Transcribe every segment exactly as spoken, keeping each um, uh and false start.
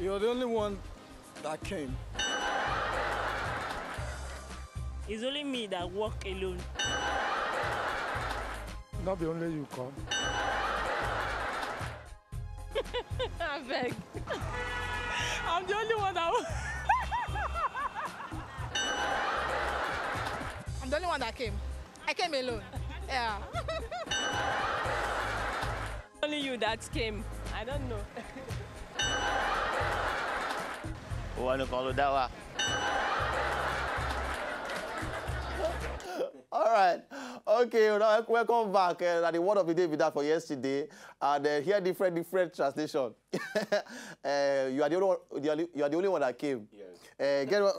You're the only one that came. It's only me that walk alone. Not the only you come. I beg. I'm the only one that. I'm the only one that came. I came alone. Yeah. Only you that came. I don't know. Who want to call Odawa? All right. Okay, now welcome back. Uh, now the word of the day be that for yesterday. And uh, here different different translation. Uh, you are the only one, you are the, you are the only one that came. Yes. Uh, get what?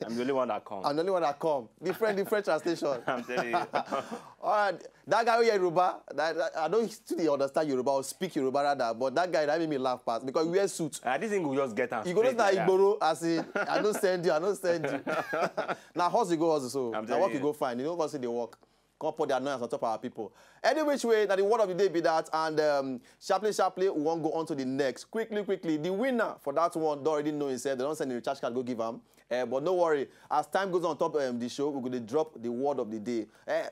I'm the only one that come. I'm the only one that come. Different different translation. I'm telling you. All right, that guy wey Yoruba, that, that- I don't still dey understand Yoruba or speak Yoruba rather, but that guy that made me laugh pass because he wear suit. Ah, this thing will just get am. You go know straight na like that. Igboro as in I no send you, I no send you. Na hustle you go hustle so. I'm Na work telling you you. Go find. You no go see the work. Come put the annoyance on top of our people. Any which way, now the word of the day be that, and um, sharply, sharply, we won't go on to the next. Quickly, quickly, the winner for that one don't already know himself. They don't send the recharge card, go give him. Uh, but no worry, as time goes on top of um, the show, we're going to drop the word of the day. Uh,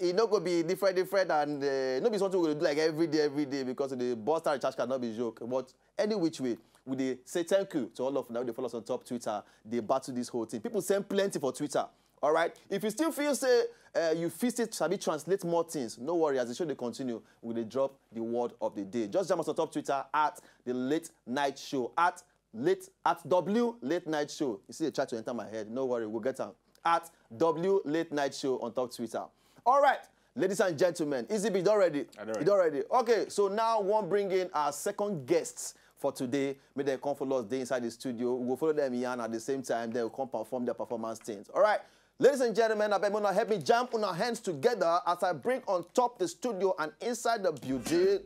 it not going to be different, different, and uh, not be something we're going to do like every day, every day because the boss star recharge card not be joke. But any which way, we dey say thank you to all of them that dey follow us on top Twitter. They battle this whole thing. People send plenty for Twitter. All right. If you still feel say uh, you fit still sabi translate more things, no worry. As the show dey continue, we dey drop the word of the day. Just jam us on top Twitter at the late night show at late at W late night show. You see the chat to enter my head. No worry, we'll get am at W late night show on top Twitter. All right. Ladies and gentlemen, Easy B, you don ready? I don You don ready? Okay, so now we wan bring in our second guest for today. Make dem come follow us dey inside the studio. We go follow them yarn at the same time. They will come perform their performance things. All right. Ladies and gentlemen, I beg una help me jam una hands together as I bring on top the studio and inside the building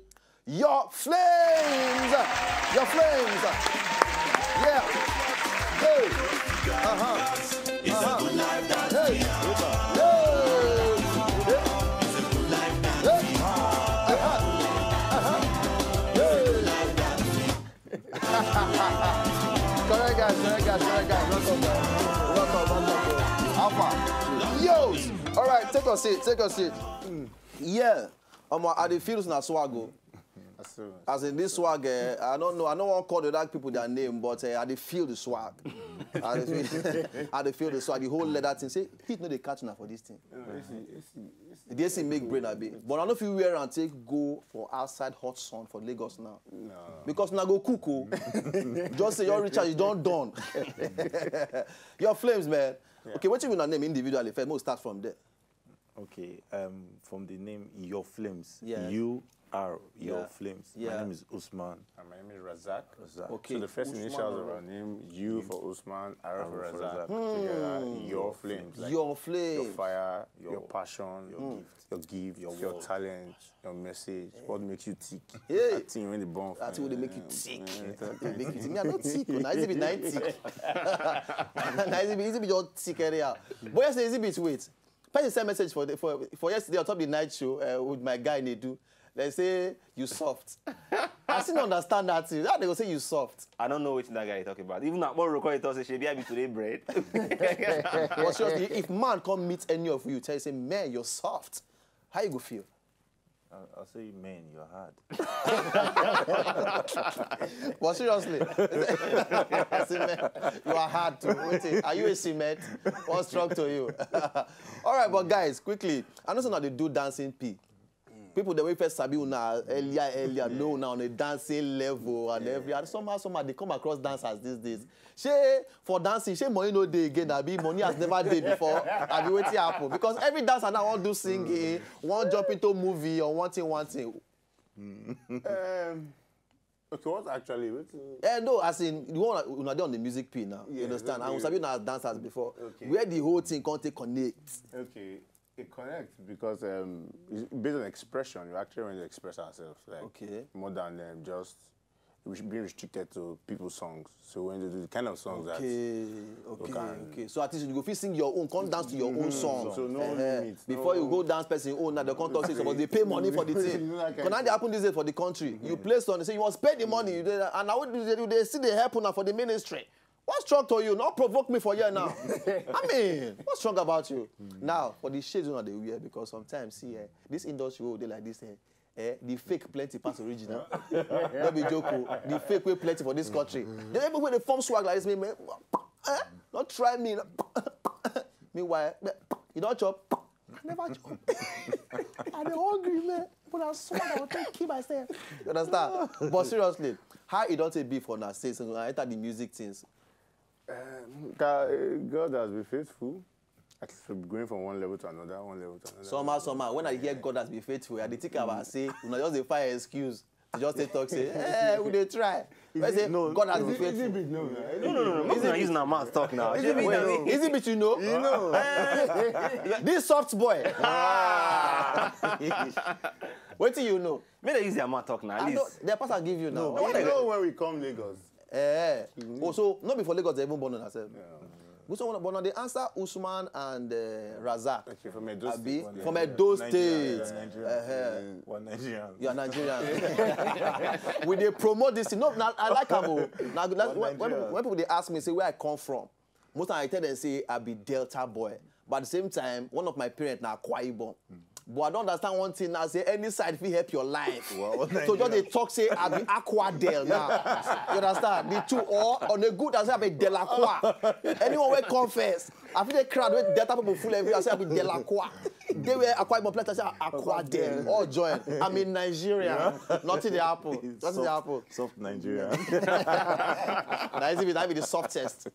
your flames, your flames. Yeah. Hey. Uh huh. Uh huh. Hey. Hey. Hey. Uh-huh. Uh-huh. Hey. Correct guys, correct guys, correct guys. Welcome, guys. Welcome, welcome, bro. Alpha. Yo. All right, take a seat, take a seat. Yeah. Omo, I dey feel na swag o. As in this swag, eh, I don't know. I don't want to call the dark people their name, but eh, I dey feel the swag. I dey feel, I dey feel the swag. The whole leather thing. Say heat no dey catch una for this thing. The A C make brain abi. But I no fit wear and take go for outside hot sun for Lagos now. Because na go cook o. Just say your recharge, you don done. Your flames, man. Okay, wetin be una name individually? First, make we start from there. Okay, um, from the name Your Flames. Yes. U R, Your Yeah. Flames. Yeah. My name is Usman. And my name is Razak. Razak. Okay. So the first Usman initials of Razak. Our name, U for Usman, R for R for Razak. Razak. Together, Your Flames. Like Your your flames. Fire, your Your- passion, Your gift. your gift, Your your, work. Talent, your message. What makes you tick? Hey. That thing when the bomb. That thing wey dey make you tick. Yeah, Dey make you tick. Me, I no tick. Na Easy B na him tick. Na Easy B, Easy B just tick anyhow. But yesterday, Easy B, wait. Person send message for the, for for yesterday on top the night show uh, with my guy Nedu. They say you soft. I still don't understand that thing. How they go say you soft? I don't know what that guy is talking about. Even Akporo call it say, "Shebi I be today bread." But seriously, if man come meet any of you, tell you say, "Man, you're soft." How you go feel? I'll, I'll say, man, you're hard. But seriously, I say, man, you are hard to. Wait, are you a cement? What's wrong to you? All right, but guys, quickly, I know some of the do dancing P. People that we first sabi una earlier, earlier, know now on a dancing level and every. And somehow, somehow they come across dancers these days. Shey for dancing, shey money no dey again. Abi money has never dey before. Abi wetin happen? Because every dancer now want do singing, want jump into movie or one thing, one thing. Um, okay, what's actually what's, Eh, no, as in you want una dey on the music P now. You Yeah, understand? And we okay. sabi una as dancers before. Okay. Where the whole thing come take connect. Okay, it connects because um, it's based on expression, you actually want to express ourselves, like Okay. more than um, just being restricted to people's songs. So when they do the kind of songs that Okay, okay, can- okay. So at least you go fit sing your own, come dance to your own song. So no Eh, eh. limits, Before you no- go dance person own, now they come talk say suppose they pay money for the You thing. know that kind Because now of they happen this day for the country. You play song, they say you must pay the money. You do that, and now they, they, they see they help una for the ministry. What's wrong to you? No provoke me for here now. I mean, what's wrong about you? Now, for the shades una dey wear, because sometimes see, eh, this industry wey dey like this, eh, eh, the fake plenty pass original. No be joke o. The fake wey plenty for this country. The people wey dey form swag like this, me, me, eh? Not try me. Meanwhile, you don chop. I never chop. I dey hungry, man. But I swear I will take kill myself. You understand? But seriously, how e don take be for una since una enter the music things? Um, God, God has been faithful. At least we're going from one level to another, one level to another. Somehow, somehow, when I hear God has been faithful, I dey think about say, una just dey find excuse to just take talk say, eh, we dey try. I say, No, God has no, been is it faithful. big? No, no. No, no, no, no. Make una use na mouth talk now. Is it big? Is it big you know? You know. This soft boy. Wetin you know? Make dem use their mouth talk now. At I know, least. The pastor give you now. No, but you know when we come Lagos. Eh. Oh, so no be for Lagos they even born on herself. But so but now they answer Usman and uh, Razak. Okay, from Edo Abi, State. from Edo Nigeria, State. Nigeria. Uh-huh. One Nigerian. You are Nigerian. We dey promote this thing. No, na, I like am o. Na, na, when, when, people, when people dey ask me say where I come from, most time I tell them say I be Delta boy. But at the same time, one of my parents na Akwa Ibom. But I don't understand one thing now. Say any side fit help your life. Well, So just dey talk say I be Aqua Del now. You understand? The two or on a good as I be Delacqua. Anyone wey come first, I feel the crowd with Delta people full everywhere. I say I be Delacqua. They were Akwa Ibom plenty. I say Aqua Del. All join. I'm in Nigeria. Nothing dey happen. Nothing dey happen. Soft Nigeria. That is even that be the softest.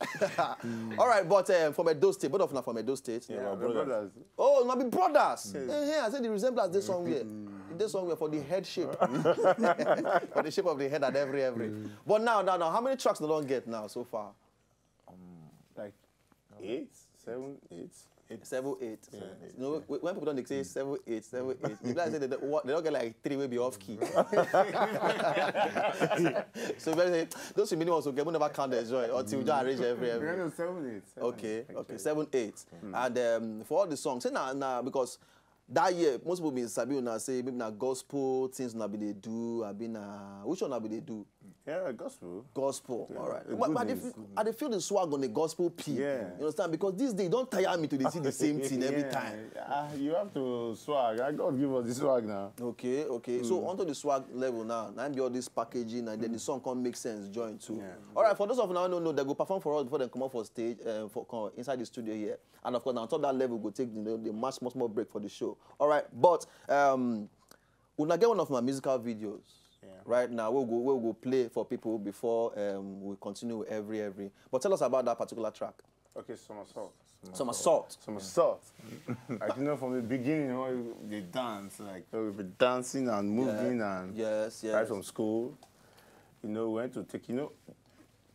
All right, but um, from Edo State, both of them from Edo State. Yeah, We're brothers. brothers. Oh, na be brothers. Eh, eh, I said the resemblance dey somewhere. E dey somewhere for the head shape. For the shape of the head and every every. But now, now, now, how many tracks they don get now so far? Like Eight, seven, eight. Seven, eight. You know, wh- when people don't say seven, eight, seven, eight, it's like say they don't, they don't get like three wey be off key. So when they say, those minimum ones, okay, we never count the joy until we just arrange every you every. know, seven, eight. Seven, Okay, actually. Okay, seven, eight. And um, for all the songs, say now, now because that year most people been sabi una say maybe na gospel things una be dey do, abi na which one una be dey do? Yeah, gospel. Gospel, all right. a But, good but I dey news. feel- I dey feel the swag on the gospel P. Yeah. You understand? Because this day don't tire me to dey see the same thing every Yeah. time. Ah, you have to swag. Ah, God give us the swag now. Okay, okay. So onto the swag level now. Now be all this packaging and then the song come make sense join too. Yeah. All right, for those of you who don't know, they go perform for us before they come up for stage uh, for come inside the studio here. And of course, now on top of that level, go take the, the much much more break for the show. All right, but um, una get one of my musical videos Yeah. right now. We'll go we'll go play for people before um, we continue with every every. But tell us about that particular track. Okay, somersault. Somersault. Somersault. Like you know, from the beginning, you know, they dance like we've been dancing and moving and Yes, yes. right from school. You know, we went to take you know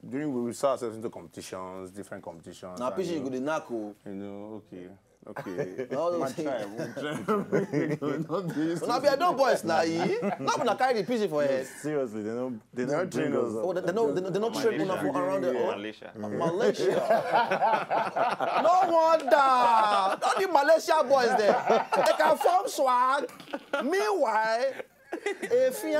during we saw ourselves into competitions, different competitions. Now, and, P G, you you know, go the knack o. You know, okay, okay. All We'll those try, we'll try. Not this. Una be Edo boys na yi. No una carry the P G for head. Seriously, they don't they They don't train us. Oh, they, they no they, no- they no train una for around the oh, Malaysia. Malaysia. No wonder. All the Malaysia boys there. They can form swag. Meanwhile, if you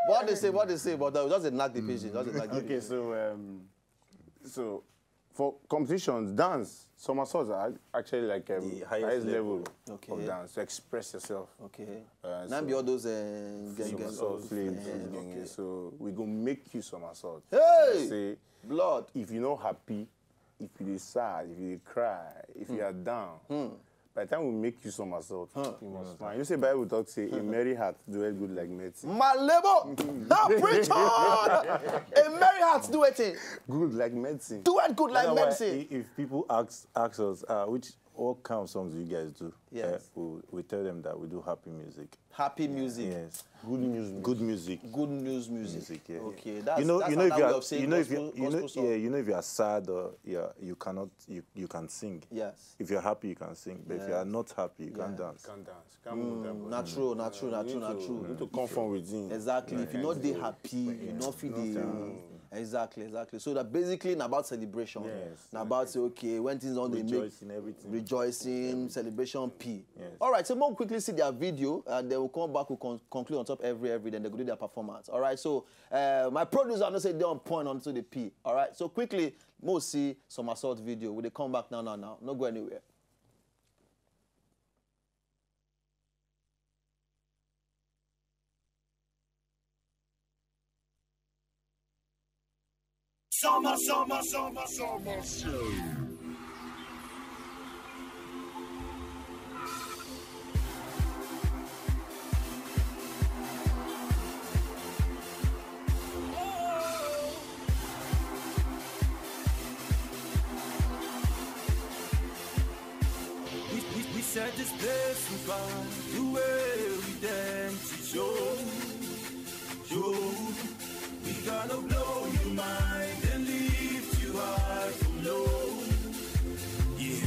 what they say, what they say, but uh, just a knack the P G, just a knack the Okay, so um, so for competitions, dance, somersaults are actually like um, The highest, highest level, Okay. of dance to express yourself. Okay. Uh, Now so- be all those uh, gang gang. Somersault, flames, Yeah, gang, gang. Okay. So we go make you somersault. Hey! Say Blood. If you're not happy, if you dey sad, if you dey cry, if you are down, by the time we make you somersault, you must smile. You know, say Bible talk say a merry heart doeth good like medicine. Malebo. Now preach on. A merry heart do it. Good like medicine. Do it good like Otherwise, medicine. i- if people ask ask us uh, which What kind of songs do you guys do? Yes. Uh, we, we tell them that we do happy music. Happy music. Yes. Good news music. Good music. Good news music. Music, yeah. Okay, that's, you know, that's you know, another if you way are, of saying you know, if gospel, you, you know, gospel song. Yeah, you know, if you are sad or yeah, you cannot, you, you can sing. Yes. If you're happy, you can sing. But if you are Yes. not happy, you can't Yeah. dance. Can't dance. Can't move that Mm, body. not true, not true, not You true, need not to, true. you need to come from within. Exactly. If you Yeah. not dey happy, you not feel the. Exactly, exactly. So that basically na about celebration. Yes. Na about say okay, when things don dey make Rejoice in everything. Rejoicing, celebration, P. Yes. All right, so we'll quickly see their video, and then we'll come back, we'll con- conclude on top every every, then they go do their performance. All right, so uh, my producer, I know say they on point onto the P. All right, so quickly, we'll see some assault video. Will they come back now, now, now? No go anywhere. Summer, summer, summer, summer show. We, we, we set this place on fire. The way we dance is show, show. We gonna blow your mind and lift you high from low. Yeah,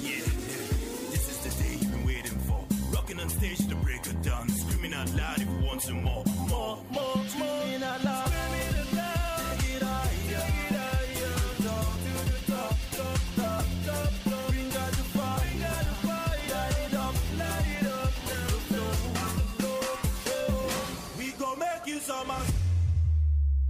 yeah, yeah. This is the day you've been waiting for. Rocking on stage, the break of dawn. Screaming out loud if you want some more. More, more, more. Screaming out loud. Take it higher. Take it higher. Top to the top, top, top, top, top. Bring out the fire. Bring out the fire. Light it up, light it up. Let it flow, let it flow. We go make you summer,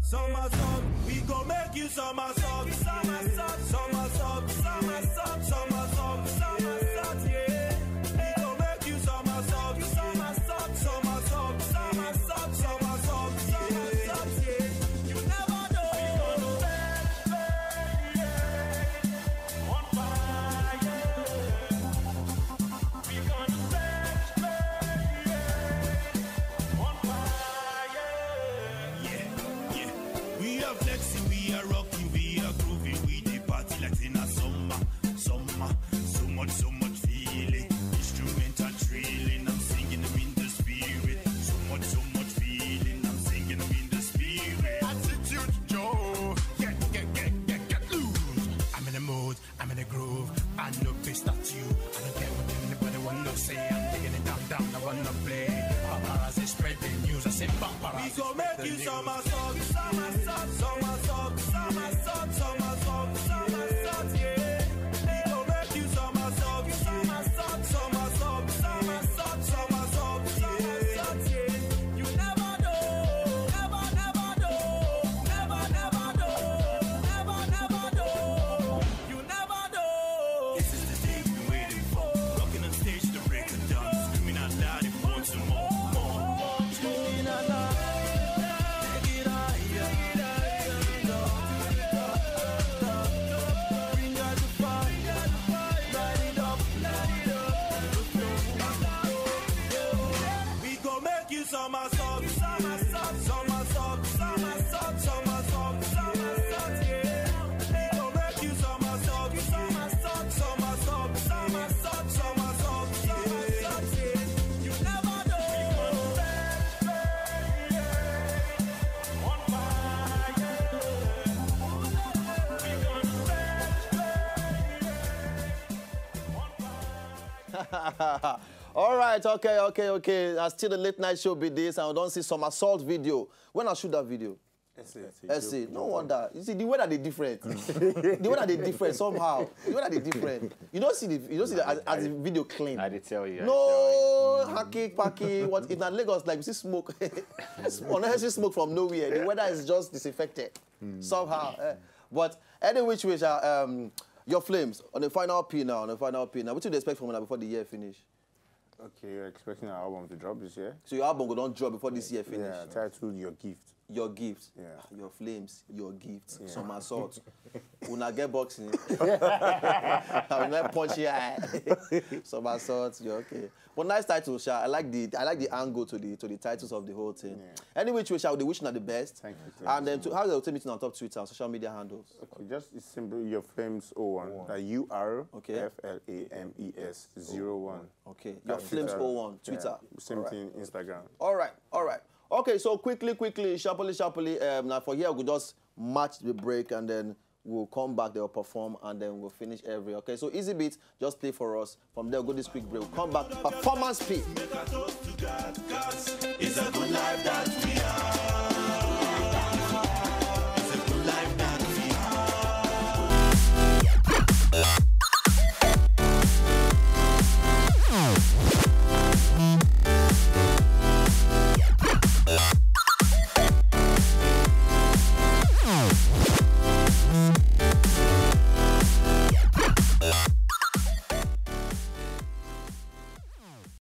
summer, summer. We go make you summer, summer, summer, summer, summer, summer, summer, summer, summer, yeah. We go make you summer, summer, summer, summer, summer, summer, summer, summer, summer, yeah. You never know. On fire. We gonna set, on fire. Yeah, yeah. We are flexing, we are rocking, we are grooving, we dey party like say na summer, summer. So much, so much feeling. Instrumental drilling, I'm singing them in the spirit. So much, so much feeling, I'm singing them in the spirit. Attitude, Joe. Get, get, get, get, get loose. I'm in the mood, I'm in the groove. I know they start you. I don't care what anybody wanna say. I'm taking it down, down. I wanna play. Paparazzi spread the news. I say paparazzi. We go make you summer, summer, summer, summer, summer, summer, summer, summer, summer, summer, yeah. We go make you summer, summer, summer, summer, summer, summer, summer, summer, summer, summer, yeah. You never know, never, never know, never, never know, never, never know. You never know. This is the day we've been waiting for. Rocking on stage, the break of dawn. Screaming out loud if you want some more. More, more, more. Screaming out loud. Take it higher. Bring out the fire. Light it up. Light it up. We go make you summer, summer, summer, summer, summer, summer, summer, summer, summer, summer, yeah. We go make you summer, summer, summer, summer, summer, summer, summer, summer, summer, summer, yeah. You never know. On fire. We gonna on fire. All right, okay, okay, okay. Na still the late night show be this, and we don see some assault video. When I shoot that video, Essie, no wonder. You see, the weather dey different. The weather dey different somehow. The weather dey different. You don't see the, you don't see the, as, as the video clean. I dey tell you. I No hacky packy. What if na Lagos, like, we see smoke, unnecessary smoke from nowhere. The weather is just disinfected somehow. Eh. But any which way, sha, um, your flames on the final P now. On the final P now. What do you expect from una before the year finish? Okay, you're expecting our album to drop this year? So your album go don drop before this year finish. Yeah, titled Your Gift. your gift. Yeah. Your flames, your gift. Some assault. Una get boxing. I will not punch your eye. Some assault, you're okay. But nice title, Sha. I like the I like the angle to the to the titles of the whole thing. Any which way, Sha, we wish you the best. Thank you, thank And then to how they take me to on top Twitter and social media handles. Okay, just it's simple. Your flames oh one. That U R Okay. F L A M E S zero one. Okay. Your flames oh one Twitter. Same thing, Instagram. All right, all right. Okay, so quickly, quickly, sharply, sharply. Um, now for here, we'll just match the break and then we'll come back, they'll perform, and then we'll finish every. Okay, so easy beat, just play for us. From there, we'll go this quick break. We'll come back, performance P. Make a toast to God.